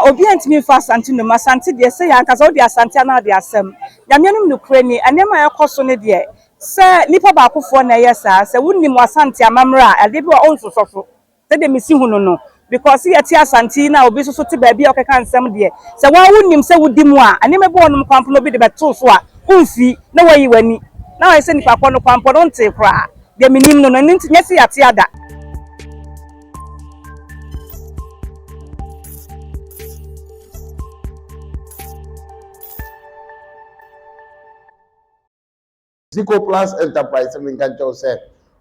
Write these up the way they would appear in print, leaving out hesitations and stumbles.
Obiara ntumi mfa Asante nnomu. Asante deɛ, sɛ yɛn ankasa wode Asante anaa wode asɛm. Nyame anim nokorɛ ni, nneɛma a ɛkɔ so no deɛ, sɛ nipa baakofoɔ na ɛyɛ saa. Sɛ wonim w'Asante amammerɛ a, adeɛ bi wɔ hɔ a wonsosɔ so. Sɛdeɛ mesi hu no no, because yɛte Asante yi na obi nso so te baabi a ɔkeka nsɛm deɛ, sɛ wo ara wonim sɛ wodi mu a, nneɛma bi wɔ hɔnom koraa mpo na obi de bɛto wo so a, womfi na woayi w'ani. Na wayɛ sɛ nipa korɔ no koraa mpo no wontee koraa. Deɛ menim no no, ɛno nti nyɛ sɛ yɛate ada. Zico Plus Enterprise menka nkyerɛ wo sɛ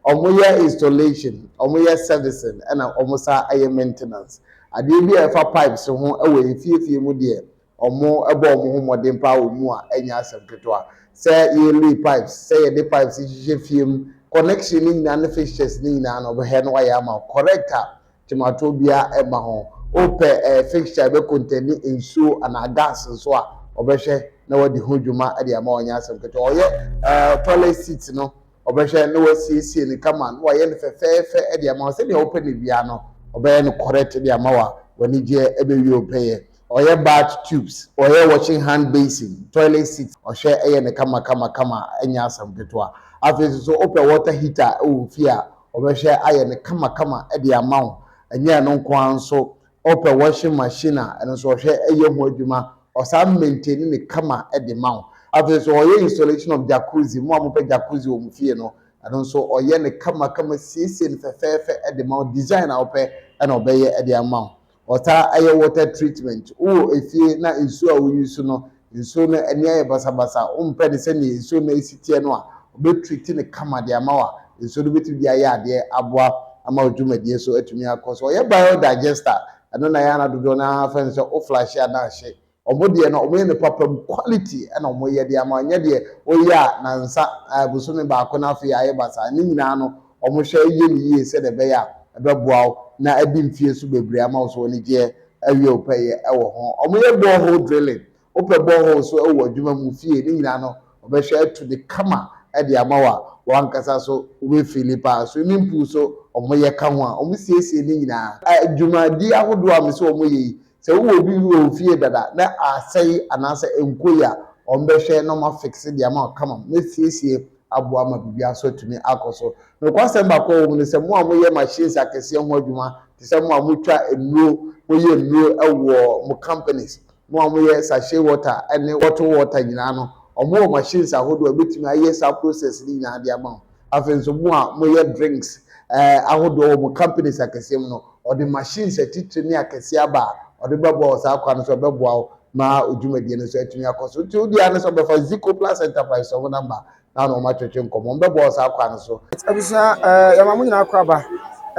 ɔmo yɛ installation, ɔmo yɛ servicing ɛna ɔmo san yɛ maintenance. Adeɛ bi a ɛfa pipes ho wɔ efiefie mu deɛ ɔmo bɔ ɔmo ho mmɔden paa wɔ mu a ɛnyɛ asɛm ketewa. Sɛ yɛ lay pipes, sɛ yɛde pipes hyehyɛ fie mu, connection ne nyinaa ne fixtures ne nyinaa no ɔbɛhwɛ na wayɛ ama wo correct a Kyematoɔ biara mma ho. Wopɛ eh, fixture a ɛbɛ containi nsuo anaa gas nso a, ɔbɛhwɛ na wadi ho dwuma de ama wo, ɛnyɛ asɛm ketewa. Ɔyɛ eh, toilet seat no, ɔbɛhwɛ na wasiesie no kama na wayɛ no fɛfɛɛfɛ de ama wo. Sɛdeɛ wopɛ no biara no, ɔbɛyɛ no correct de ama wo a w'anigyeɛ bɛwie wo pɛyɛ. Ɔyɛ bath tubes, ɔyɛ washing hand basin, toilet seat, ɔhwɛ yɛ no kama kama kama, ɛnyɛ asɛm ketewa. Afei nso so wopɛ water heater wɔ wo fie a, ɔbɛhwɛ ayɛ no kama kama de ama wo. Ɛnyɛ ɛno nko ara nso, wopɛ washing machine a, ɛno nso ɔhwɛ yɛ ho adwuma, ɔsan maintain no kama de ma wo. Afei nso ɔyɛ installation of jacuzzi, mo a mopɛ jacuzzi wɔ mo fie no, ɛno nso ɔyɛ no kama kama siesie no fɛfɛɛfɛ de ma wo, design a wopɛ na ɔbɛyɛ de ama wo. Ɔtaa yɛ water treatment. Wowɔ efie na nsuo a wo use no, nsuo no ani ayɛ basabasa, wompɛ no sɛdeɛ nsuo no si teɛ no a, ɔbɛ treat no kama de ama wo a, nsuo no bɛtumi de ayɛ adeɛ aboa ama wo dwumadie so atumi akɔ so. Ɔyɛ bio digester, ɛno na ɛyɛ a na dodoɔ no ara frɛ no sɛ wo flashe a na ahye. Ɔmo deɛ no ɔmo yɛ no papa mu quality ɛna ɔmo yɛ de ama wo nyɛ deɛ woyɛ a nansa ɛɛ bosome baako na afei ayɛ basaa ne nyinaa no ɔmo hwɛ yɛ no yie sɛdeɛ ɛbɛyɛ a ɛbɛboa wo na adi mfie so bebree ama wo so anigyeɛ awie wo pɛyɛ ɛwɔ ho. Ɔmo yɛ borehole drilling wopɛ borehole so ɛwɔ w'adwuma mu fie ne nyinaa no ɔbɛhwɛ atu no kama ɛde ama wo a wankasa so wobɛ feeli paa. Swimming pool so ɔmo yɛ ka ho a ɔmo siesie ne nyinaa. Dwumadie ahodoɔ a mese ɔmo yɛ yi Sɛ wowɔ bi wɔ wo fie dada na asɛe anaasɛ ɛnkɔ yie a, wɔbɛhwɛ na wɔafixe de ama wo kama na asiesie aboa ma biribiara nso atumi akɔ so. Nokwasɛm baako a ɛwɔ mu ne sɛ, mo a moyɛ machines akɛseɛ ho adwuma te sɛ mo a motwa nnuro, moyɛ nnuro wɔ mo companies, mo a moyɛ sachet water ne bottle water nyinaa no, wɔwɔ machines ahodoɔ a ɛbɛtumi ayɛ saa process no nyinaa de ama wo. Afei nso mo a moyɛ drinks ahodoɔ wɔ mo companies akɛseɛ mu no, ɔde machines atitire ne akɛseɛ aba a ɔde bɛboa wo saa kwan no so, ɛbɛboa wo ma wo dwumadie no nso atumi akɔ so. Nti wo deɛ ara ne sɛ wobɛfa Zico Plus Enterprise wɔn number na wo ne wɔn atwetwe nkɔmmɔ, wɔbɛboa wo saa kwan no so. Abusua eh, yɛma mo nyinaa kɔ aba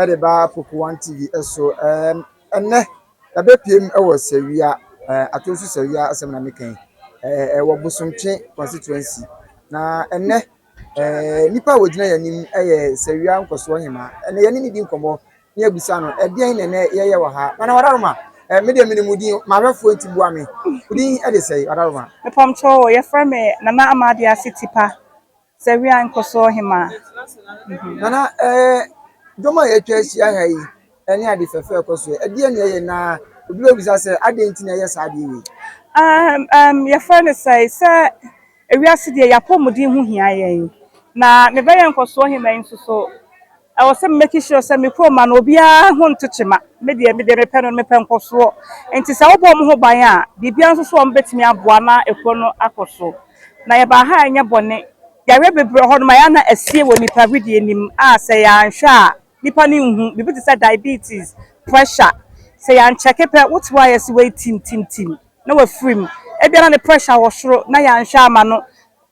de ba Poku One TV so. Eh, ɛnnɛ yɛabɛpiem wɔ Sawia, eh, Atonsu Sawia asɛm na meka yi, eh, ɛwɔ Bosomtwe constituency. Na ɛnnɛ eh, nipa a wɔgyina yɛn anim yɛ Sawia Nkɔsoɔ Hemaa. Ɛnnɛ yɛne ne di nkɔmmɔ na yɛabisa no, ɛdeɛn na ɛnɛ yɛyɛ wɔ ha? Nana Wadaroma, eh, me deɛ menim wo din, m'ahwɛfoɔ nti boa me. Wo din de sɛe, Wadaroma? Mepamkyɛw, yɛfrɛ me Nana Ama Adease Tipa, Sawia Nkɔsoɔ Hemaa. Nana, eh, dwom a yɛatwa ahyia ha yi ne ade fɛfɛ a ɛkɔ so yi, ɛdeɛn na ɛyɛ na obi bɛbisa sɛ adɛn nti na ɛyɛ saa adeɛ wei? Um, um, yɛfrɛ no sɛe sɛ Ewiase deɛ, yɛn apɔwmuden ho hia yɛn. Na mebɛyɛ nkɔsoɔ hemmaa yi nso so, ɛwɔ sɛ me make sure sɛ me kurom ma no obiara ho nto kyema. Me deɛ, me deɛ mepɛ no, mepɛ nkɔsoɔ. Nti sɛ wobɔ wɔn ho ban a, biribiara nso so a wɔbɛtumi aboa na ekuro no akɔ so. Na yɛbaa ha a ɛnyɛ bɔne. Yareɛ bebree wɔ hɔnom a ɛyɛ a na asie wɔ nnipa wedeɛ no mu a sɛ yɛanhwɛ a nnipa no nhu. Biribi te sɛ diabetes, pressure, sɛ yɛankyɛke pɛ, wote hɔ a yɛse wei tim tim tim. na wafiri mu. Ebia na ne pressure wɔ soro na yɛanhwɛ amma no,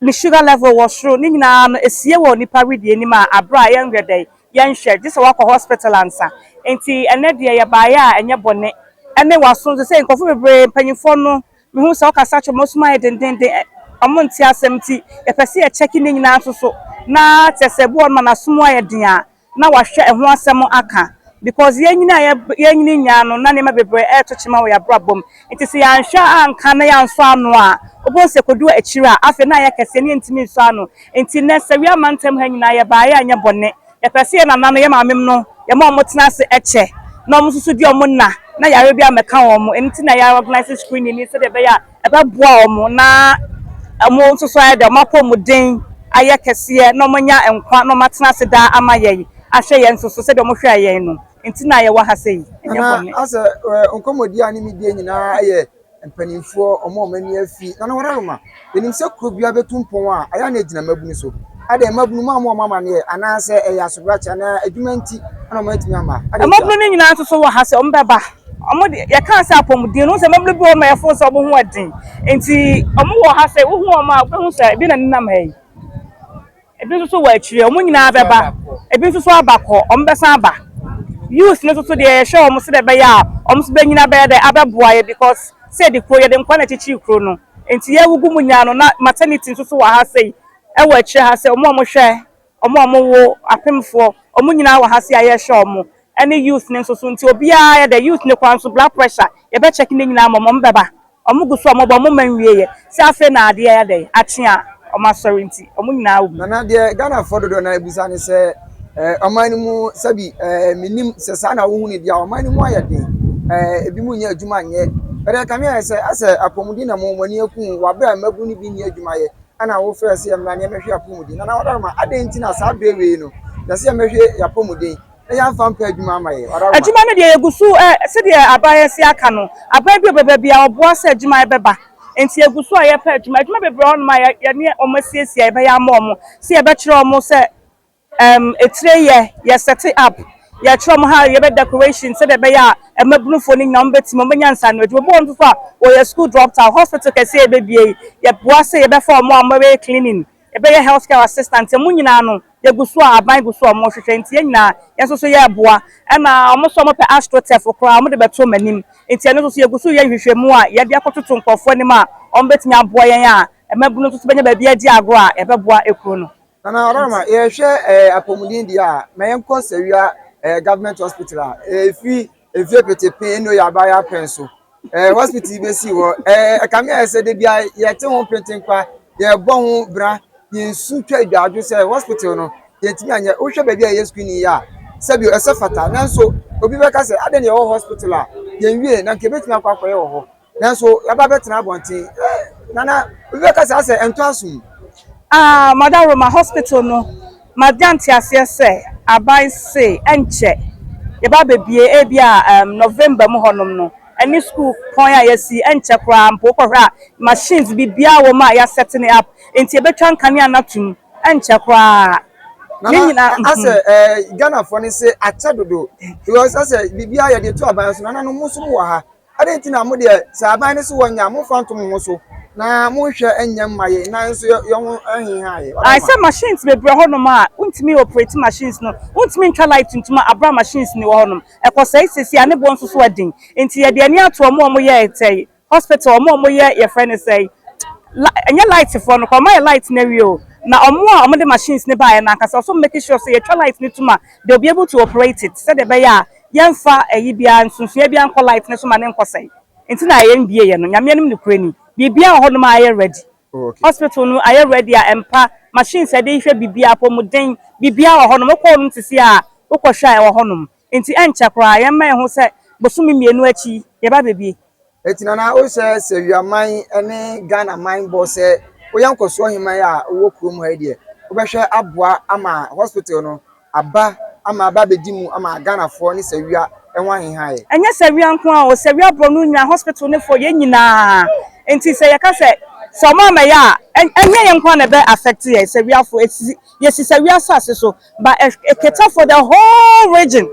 ne sugar level wɔ soro, ne nyinaa no esie wɔ nipa wedeɛ anim a aberɛ a yɛnhwɛ dɛn, yɛnhwɛ, gye sɛ wakɔ hospital ansa. Nti ɛnnɛ deɛ yɛbaeɛ a ɛnyɛ bɔne. Ɛne w'aso nso, sɛ nkurɔfoɔ bebree, mpanyinfoɔ no, mehu sɛ wokasa kyerɛ wɔn, wɔn asom ayɛ dendenden, wɔn nte asɛm nti yɛpɛ sɛ yɛkyɛke ne nyinaa nso so na kyerɛ sɛ ebi wɔ hɔ nom a n'asom ayɛ den a, na wahwɛ ɛho asɛm aka because yɛnyini a yɛnyini nyaa no na nneɛma bebree ɛreto kyema wɔ yɛabrabɔ mu nti sɛ yɛanhwɛ anka na yɛansɔ ano a wobɛhu sɛ kɔdu akyiri a afei na ayɛ kɛseɛ ne yɛntumi nsɔ ano nti nnɛ sɛ wia mantam ha nyinaa yɛbaeɛ a nyɛ bɔne yɛpɛ sɛ yɛ nana no yɛ maamem no yɛma wɔn tena ase kyɛ na wɔn nso so di wɔn nna na yare bi amɛka wɔn. Ɛno nti na yɛ organize screening ni sɛdeɛ ɛbɛyɛ a ɛbɛboa wɔn na wɔn nso so ayɛ dɛ wɔn apɔmuden ayɛ kɛseɛ na wɔn anya nkwa na wɔn atena ase daa ama yɛn ahwɛ yɛn nso so sɛdeɛ wɔn hwɛ yɛn no. Nti na yɛwɔ ha sɛ yi, ɛnyɛ Nana, bɔne. Asɛ nkɔmmɔdi a ne medie nyinaa yɛ mpanimfoɔ, ɔmo a ɔmo ani afi. Nana Wadaroma, yɛnim sɛ kuro biara bɛtu mpɔn a, ɛyɛ a na egyina mmabunu so. Adɛn, mmabunu mu a mo a ɔmo amaneɛ anaasɛ ɛyɛ asobrakye anaa adwuma nti ɛna ɔmo atumi ama? Adɛn nti a? Mmabunu no nyinaa nso so wɔ ha sɛ ɔmo bɛba. Ɔmo de yɛka sɛ apɔmuden no sɛ mmabunu bi wɔ hɔ ma yɛfo sɛ ɔmo ho ɛden, nti ɔmo wɔ ha sɛ wohu ɔmo a, wobɛhu sɛ ebi na nenam ha yi, ebi nso so wɔ akyire. Ɔmo nyinaa bɛba, ebi nso so aba kɔ, ɔmo bɛsan aba. Youth no nso so deɛ, yɛhwɛ ɔmo sɛ ɛbɛyɛ a ɔmo nso bɛnyina bɛyɛ dɛ abɛboa yɛ, because sɛ yɛde kuro, yɛde nkwa na akyikyiri kuro no, nti yɛwugu mu nyinaa no. Na maternity nso so wɔ ha sɛ ɛwɔ akyire ha sɛ ɔmo a ɔmo hwɛ ɔmo a ɔmo wo apemfoɔ, ɔmo nyinaa wɔ ha sɛ a yɛhwɛ ɔmo ɛne youth ne nso so. Nti obiara yɛ dɛ youth ne kwan so, blood pressure yɛbɛkyɛk ne nyinaa ma ɔmo. Ɔmo bɛba, ɔmo gu so a ɔmo bɔ ɔmo ma nwie yɛ sɛ afei na adeɛ yɛ dɛ akye a ɔmo asɔre, nti ɔmo nyinaa wɔ mu. Nana, deɛ Ghanafoɔ dodoɔ na ebisa ne sɛ ɔman no mu sɛbi menim sɛ saa na wohu ne deɛ a, ɔman no mu ayɛ den, ebi mu nyɛ adwuma nyɛ bɛrɛ kame ayɛ sɛ asɛ apɔmuden na mo mo ani aku wabere a mmabunu no bi nyɛ adwuma yɛ, ɛna wofrɛ sɛ yɛmmra ne yɛmɛhwɛ apɔmuden. Nana Wadaroma, adɛn nti na saa berɛ wei no yɛsɛ yɛmɛhwɛ yɛapɔmuden na yɛamfa mpɛ adwuma ama yɛ? Wadaroma. Adwuma no deɛ, yɛgu so sɛdeɛ aban yɛ si aka no, aban bi a ɔbɛba bi a ɔboa sɛ adwuma yɛbɛba, nti yɛgu so a yɛpɛ adwuma. Adwuma bebree wɔ hɔnom a yɛne ɔmo asiesie a yɛbɛyɛ ama ɔmo, sɛ yɛbɛkyerɛ ɔmo sɛ etire yɛ set up, yɛkyerɛ ɔmo ha yɛbɛ decoration sɛdeɛ ɛbɛyɛ a mmabunufoɔ no nyinaa ɔmo bɛtumi ɔmo bɛnya nsano adwuma. Obi wɔ hɔ nso so a wɔyɛ school drop out, hospital kɛseɛ yɛbɛbie yi, yɛboa sɛ yɛbɛfa ɔmo a ɔmo bɛyɛ cleaning, yɛbɛyɛ health care assistant. Mu nyinaa no, yɛgu so a aban gu so a ɔmo hwehwɛ, nti yɛn nyinaa yɛn nso so yɛreboa. Ɛna ɔmo nso ɔmo pɛ astroturf koraa, ɔmo de bɛto ɔmo anim, nti ɛno nso so yɛgu so yɛ nhwehwɛmu a yɛde akɔtoto nkurɔfoɔ anim a ɔmo bɛtumi aboa yɛn a mmabunu nso so bɛnya baabi adi agorɔ a yɛbɛboa ekuro no. Nana Wadaroma, yɛhwɛ apɔmuden deɛ a, ma yɛnkɔ Sɛwia Government Hospital a efi efie petepe ɛna oyɛ abaya pɛn so hospital yi bɛsi hɔ. Ɛkame ayɛ sɛ de bia yɛte ho pentenkwa, yɛbɔ ho bra, yɛnsu twa adwadwo sɛ hospital no yɛntumi anyɛ. Wohwɛ baabi a yɛyɛ screening yi a, sɛbi ɛsɛ fata, nanso obi bɛka sɛ adɛn na yɛwɔ hospital a yɛnwie na nka ebɛtumi akɔ akɔyɛ wɔ hɔ, nanso yɛaba bɛtena abɔnten. Nana, obi bɛka sɛ asɛ ɛntɔ asom. Ah, Mother Roma, hospital no, magya nteaseɛ sɛ aban se ɛnkyɛ yɛba abɛbie, ebi a November mu hɔnom no, ɛne school pɔn a yɛsi ɛnkyɛ koraa mpo. Wokɔhwɛ a, machines biribiara wɔ mu a yɛasɛte ne up, nti yɛbɛtwa nkanea no atom ɛnkyɛ koraa ne Nana, nyinaa. Asɛ Ghanafoɔ no sɛ akyɛ dodo because asɛ biribiara yɛde to aban so. Nana no, mo nso wɔ ha, adɛn nti na mo deɛ sɛ aban no so wɔ nya momfa nto mo ho so na monhwɛ nyɛ mma yɛ na nso yɛ ho ɛheha yɛ? Ayi sɛ machines bebree hɔnom a wontumi operate machines no, wontumi ntwa light ntoma abra machines ni wɔ hɔnom ɛkɔ sɛe sisi a ne boɔ nso so ɛden, nti yɛde ani ato ɔmo a ɔmo yɛ ɛtɛyi hospital, ɔmo a ɔmo yɛ, yɛfrɛ ne sɛe ɛnyɛ light foɔ no kɔ, ɔmo ayɛ light na awie o, na ɔmo a ɔmo de machines ne baayɛ no ankasa ɔso make sure sɛ yɛtwa light ne tum a, they will be able to operate it sɛdeɛ ɛbɛyɛ a yɛmfa ɛyi biara nsonsoɛ biara nkɔ light ne so ma ne nkɔ sɛe. Nti na yɛn bie yɛ no, Nyame anim ne kure ni, biribiara wɔ hɔnom a ayɛ ready. Oh, okay. Hospital no ayɛ ready a mpa, machines a yɛde hwɛ biribiara, apɔmuden biribiara wɔ hɔnom. Wokɔ hɔnom sisi a wokɔhwɛ a, ɛwɔ hɔnom, nti ɛnkyɛ koraa yɛmma yɛn ho sɛ bosome 2 akyi yɛba bebie. Eti nana, wohyɛ Sɛwiaman ne Ghana man bɔ sɛ woyɛ nkɔsoɔ heman a wowɔ kurom ha yi deɛ, wobɛhwɛ aboa ama hospital no aba ama aba abɛdi mu ama Ghanafoɔ ne Sɛwia ho aheha yɛ? Ɛnyɛ Sɛwia nko a o, Sɛwia borɔ no nyinaa, hospital ne fo yɛn nyinaa. Nti sɛ yɛka sɛ ɔmo amɛyɛ a, ɛnyɛ yɛn nko a na ɛbɛ affect yɛ Sɛwiafo. Esi yɛsi Sɛwia asase so but ɛketa for the whole region,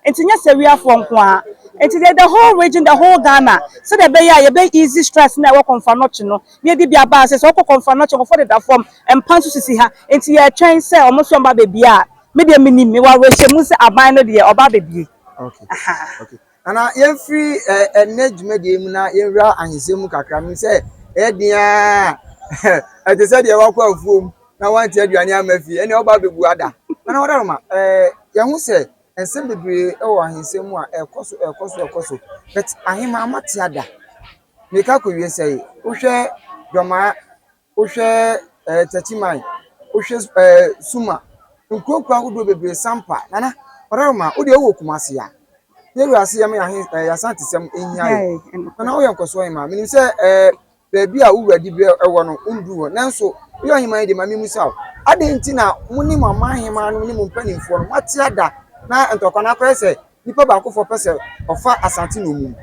nti nyɛ Sɛwiafoɔ nko a, nti the whole region, the whole Ghana, sɛdeɛ ɛbɛyɛ a yɛbɛ easy stress na ɛwɔ Kɔmfo Anɔkye no na yɛde bi aba ase sɛ ɔkɔ Kɔmfo Anɔkye nkɔfɔ deda fam, mpa nso sisi ha, nti yɛtwɛn sɛ ɔmo nso ɔmo ba bebie a, me deɛ menim, mewɔ awerɛhyɛmu sɛ aban no deɛ ɔba bebie. Okay, nana, yɛmfiri ɛnɛ dwumadie mu na yɛnwura ahensɛm mu kakra. Mi sɛ ɛyɛ den a ɛte sɛ deɛ wakɔ afuom na wante aduane ama fie ɛnna ɔba abɛbu ada. Nana Wadaroma, yɛn ho sɛ nsɛm bebree wɔ ahensɛm mu a ɛkɔ so, ɛkɔ so, ɛkɔ so, but ahema amate ada mmirika akɔwie sɛ wohwɛ Dɔmaa, wohwɛ Tɛkyiman, wohwɛ Suma, nkuronkuro ahodoɔ bebree sampa. Nana Wadaroma, wo deɛ wowɔ Kumase a Yɛwura ase yɛma yɛahe ɛɛ yɛasantesɛm nhia yɛ. Nana woyɛ nkɔsoɔ hemaa. Menim sɛ ɛɛ baabi a wo wura diberɛ wɔ no wonduru hɔ. Nanso woyɛ ɔhemaa yi deɛ ma memmisa wo. Adɛn nti na mo ne mo aman hemaa nom ne mo mpanimfoɔ no moate ada na ntɔkwa no akɔyɛ sɛ nipa baakofoɔ pɛ sɛ ɔfa Asante nnommum?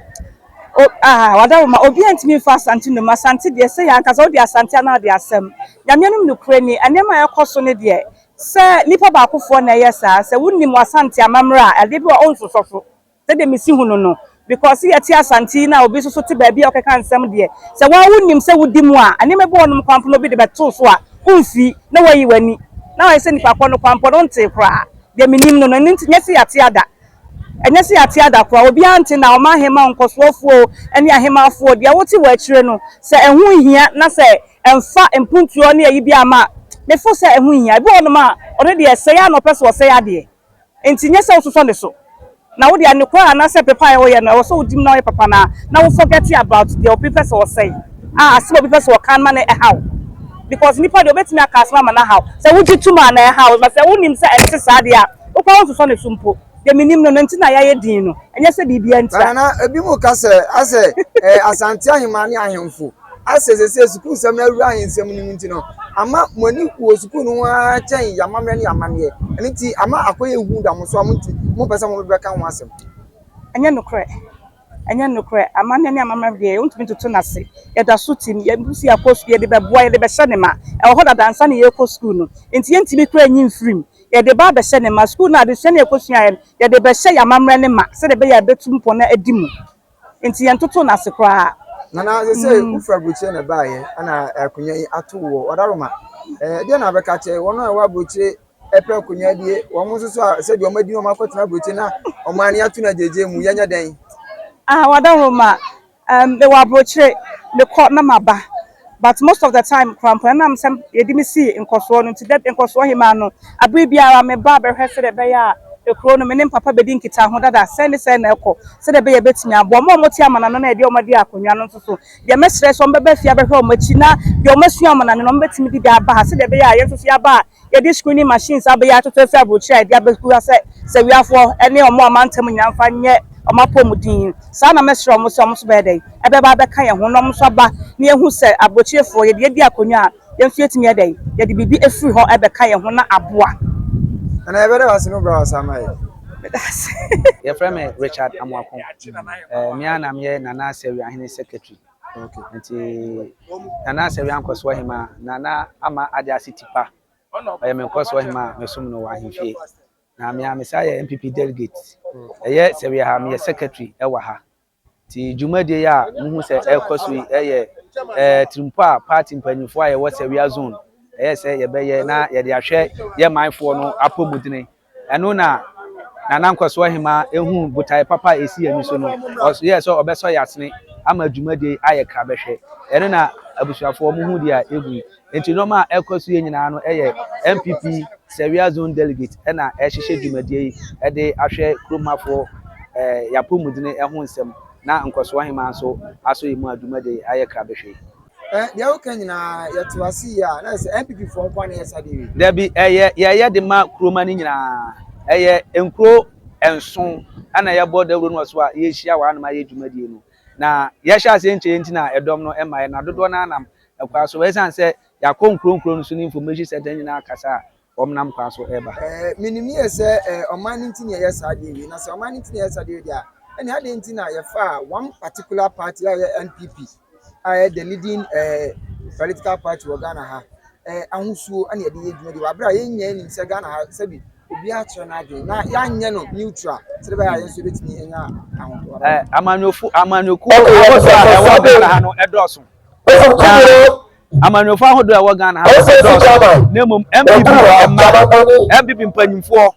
O, ah, wadawoma, obiara ntumi mfa Asante nnommum. Asante deɛ, sɛ yɛn ankasa wode Asante anaa wode asɛm. Nyame anim nokorɛ ni, nneɛma a ɛkɔ so no deɛ, sɛ nipa baakofoɔ na ɛyɛ saa, sɛ wonim w'Asante amammerɛ a, adeɛ bi wɔ hɔ a ɔnsosɔ so. Sɛdeɛ mesi hu no no, because yɛte Asante yi na obi nso so te baabi a ɔkeka nsɛm deɛ, sɛ wo ara wonim sɛ wodi mu a, nneɛma bi wɔ hɔnom koraa mpo na obi de bɛto wo so a, womfiri na woayi w'ani. Na wayɛ sɛ nipa korɔ no koraa mpo no wontee koraa. Deɛ menim no no, ɛno nti nyɛ sɛ yɛate ada. Ɛnyɛ sɛ yɛate ada koraa, obiara nte na ɔma ahemmaa nkɔsoɔfoɔ o ne ahemmaafoɔ o, deɛ wote wɔ akyire no, sɛ ɛho nhia na sɛ ɛmfa mpuntuo ne ayi biara mma a, mefo sɛ ɛho nhia. Ebi wɔ hɔnom a, ɔno deɛ sɛe ara na ɔpɛ sɛ ɔsɛe adeɛ. Enti nyɛ sɛ wososɔ ne so. Na wo deɛ nokorɛ anaasɛ pepa a woyɛ no ɛwɔ sɛ wodi mu na woyɛ papa no ara na wo forget about deɛ obi pɛ sɛ ɔsɛe a asɛm a obi pɛ sɛ ɔka no ma no ɛha wo because nipa deɛ obetumi aka asɛm ama no aha wo sɛ wogye tom a na ɛha wo but sɛ wonim sɛ ɛnte saa deɛ a wo koraa wonsosɔ ne so mpo deɛ menim no no nti na yɛayɛ din no ɛnyɛ sɛ biribiara ntira. Nana, ebinom ka sɛ asɛ eh, Asante Ahemaa ne ahemfo asɛ sɛsɛ sukuu nsɛm no awura ahensɛm no mu nti no, ama mo ani wɔ sukuu no ho ara kyɛn yɛn amammerɛ ne yɛn amanneɛ. Ɛno nti, ama akɔyɛ hu da mo so a mo nti mompɛ sɛ mobɛka ho asɛm. Ɛnyɛ nokorɛ. Ɛnyɛ nokorɛ. Amanneɛ ne amammerɛ deɛ, wontumi ntoto no ase. Yɛda so tim. Yɛn nso yɛakɔ sukuu, yɛde bɛboa, yɛde bɛhyɛ ne ma. Ɛwɔ hɔ dada ansa na yɛrekɔ sukuu no. Enti yɛntumi koraa nyi mfiri mu. Yɛde ba abɛhyɛ ne ma. Sukuu no, adesua no a yɛkɔsuaeɛ no, yɛde bɛhyɛ yɛn amammerɛ no ma sɛdeɛ ɛbɛyɛ a ɛbɛtu mpɔn na adi mu. Nti yɛntoto no ase koraa. Nana sese wofiri aburokyire na ɛbaeɛ ɛna akonnwa yi ato wɔ Ɔdaroma. Ɛɛ deɛ na abɛka kyerɛ wɔn a ɛwɔ aburokyire ɛpɛ akonnwa die wɔn nso so a sɛdeɛ wɔn adi na wɔn akɔtena aburokyire na wɔn ani ato no agyegye mu yɛnyɛ dɛn? Ah Ɔdaroma, um, mewɔ aburokyire mekɔ na maba but most of the time koraa mpo ɛnam sɛ yɛde me sii nkɔsoɔ no nti dɛ nkɔsoɔ hemaa no abere biara meba abɛhwɛ sɛdeɛ ɛbɛyɛ a ekuro no me ne mpapa bɛdi nkitaho dada sɛn ne sɛn na ɛkɔ sɛdeɛ ɛbɛyɛ ɛbɛtumi aboa wɔn a wɔte amanano na yɛde wɔn adi akonnwa no nso so deɛ mɛsrɛ sɛ wɔbɛba fie abɛhwɛ wɔn akyi na deɛ wɔasua amanano no wɔbɛtumi de bi aba ha sɛdeɛ ɛbɛyɛ a yɛn nso so yɛaba a yɛde screening machines abɛyɛ atoto afiri aburokyire a yɛde abɛgu ha sɛ sɛ wiafoɔ ne wɔn a mantam nyinaa mfa nyɛ wɔn apɔmuden. Saa na mɛsrɛ wɔn sɛ wɔn nso bɛyɛ dɛn ɛbɛba abɛka yɛn ho na wɔn nso aba na yɛhu sɛ aburokyirefoɔ yɛde adi akonnwa a yɛn nso yɛtumi yɛ dɛn yɛde biribi afiri hɔ ɛbɛka yɛn ho na aboa. Nana yɛbɛda wo ase ne wo bra wɔ asa ama yɛ. Meda ase. Yɛfrɛ me Richard Amoako. Me ara na meyɛ Nana Asɛwiahene secretary. Okay. Nti Nana Asɛwia Nkɔsoɔ Hemaa, Nana Ama Adease Tipa, ɔyɛ me Nkɔsoɔ Hemaa a mesom no wɔ ahemfie. Na me ara mesan yɛ NPP delegate. Ɛyɛ Sɛwia ha, meyɛ secretary ɛwɔ ha. Nti dwumadie yi a muhu sɛ ɛrekɔ so yi ɛyɛ tirimpɔ a party mpanyinfoɔ a yɛwɔ Sɛwia zone ɛyɛ sɛ yɛbɛyɛ na yɛde ahwɛ yɛ manfoɔ no apɔmudene. Ɛno na Nana Nkɔsoɔ Hemaa ehu botae papa a esi yɛn ani so no, ɔyɛɛ sɛ ɔbɛsɔ yɛn asene ama dwumadie yi ayɛ krabɛhwɛ. Ɛno na abusuafoɔ mo hu deɛ egu yi. Nti nneɛma a ɛkɔ so yɛ nyinaa no ɛyɛ NPP Sɛwia zone delegate ɛna ɛhyehyɛ dwumadie yi ɛde ahwɛ kuromafoɔ yɛapɔmudene ɛho nsɛm na Nkɔsoɔ Hemaa nso asɔ yɛn mu a dwumadie yi ayɛ krabɛhwɛ yi. Deɛ woka nyinaa yɛte ase yie a na sɛ NPP foɔ nko ara na ɛyɛ saa deɛ wei. Dabi, ɛyɛ yɛyɛ de ma kuroma no nyinaa. Ɛyɛ nkuro 7 ɛna yɛbɔ dawuro no wɔ so a yɛhyia wɔ hanom ayɛ dwumadie no. Na yɛhyɛ aseɛ nkyɛn nti na ɛdɔm no mmaeɛ na dodoɔ no ara nam ɛkwan so. Ɛsiane sɛ yɛakɔ nkuro nkuro no so ne information center nyinaa kasa a wɔn nam kwan so ɛreba. Menim yie sɛ ɔman no nti na yɛyɛ saa adeɛ wei na sɛ ɔman no nti na yɛyɛ saa adeɛ wei deɛ a ɛne adeɛ nti na yɛfaa one particular party a ɛyɛ NPP a ɛyɛ the leading political party wɔ Ghana ha ahosuo ɛna yɛde yɛ dwumadie wɔ abere a yɛn nyinaa nim sɛ Ghana ha sɛbi obiara kyerɛ n'adwene na yɛanyɛ no neutral sɛdeɛ ɛbɛyɛ a yɛn nso yɛbɛtumi anya ahotɔ. Amanyɔfo amanyɔkuo ahodoɔ a ɛwɔ Ghana ha no ɛdɔɔso. Na amanyɔfo ahodoɔ a ɛwɔ Ghana ha no ɛdɔɔso. Na mmom NPP mma NPP mpanyinfoɔ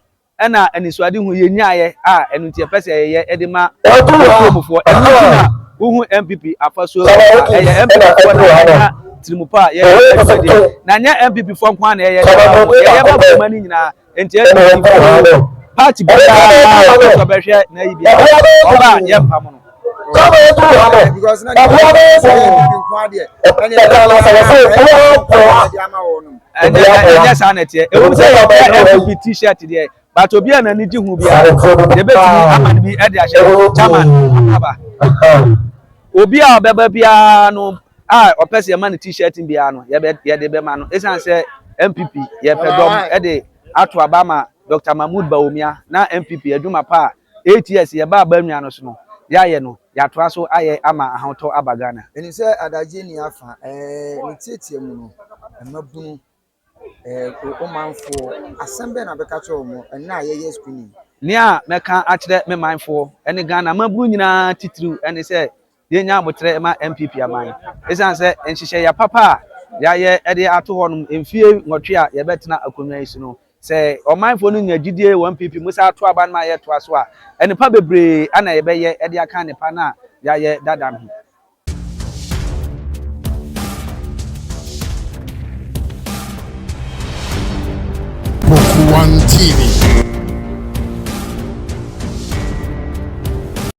ɛna anisoadehu yɛ nyaayɛ a ɛno nti yɛpɛ sɛ yɛyɛ ɛde ma kuromfoɔ. Ɛno nti na wohu NPP afasuo a ɛyɛ NPP foɔ na yɛnya tirimupɔ a yɛyɛ dwumadie. Na nyɛ NPP foɔ nko ara na yɛyɛ de ma wɔn, yɛyɛ ma kuroma no nyinaa. Nti NPP foɔ party biara a ɔpɛ sɛ ɔbɛhwɛ n'ayi biara ɔba a yɛmpam no. Because na nipa sɛ NPP nko adeɛ ɛne ɛde ama wɔn no. Ɛnyɛ saa na ɛteɛ. Ɛwom sɛ yɛpɛ NPP t-shirt deɛ. But obi a n'ani gye ho biara no, yɛbɛtumi ama no bi de ahyɛ chairman aba. Obi a ɔbɛba biara no a ɔpɛ sɛ yɛma no t-shirt biara no, yɛbɛ yɛde bɛma no. Esiane sɛ NPP yɛpɛ dɔm de ato aba ama Dr. Mahmood Bawumia na NPP adwuma pa a 8 years yɛba aba nua no so no, yɛayɛ no, yɛatoa so ayɛ ama ahotɔ aba Ghana. Ɛnim sɛ adagye ni afa ne tietie mu no, mmabunu ɔmanfoɔ, asɛm bɛn na bɛka kyerɛ wɔn ɛnna a yɛyɛ screening? Nea mɛka akyerɛ me manfoɔ ne Ghana mmabunu nyinaa titiriw ne sɛ yɛnya abotrɛ ma NPP aman. Ɛsiane sɛ nhyehyɛeɛ papa a yɛayɛ de ato hɔ nom mfie 8 a yɛbɛtena akonnwa yi so no, sɛ ɔmanfoɔ no nya gyidie wɔ NPP mu sɛ ato aba no ma yɛtoa so a, nnipa bebree ana yɛbɛyɛ de aka nnepa no a yɛayɛ dada no ho. Book One TV.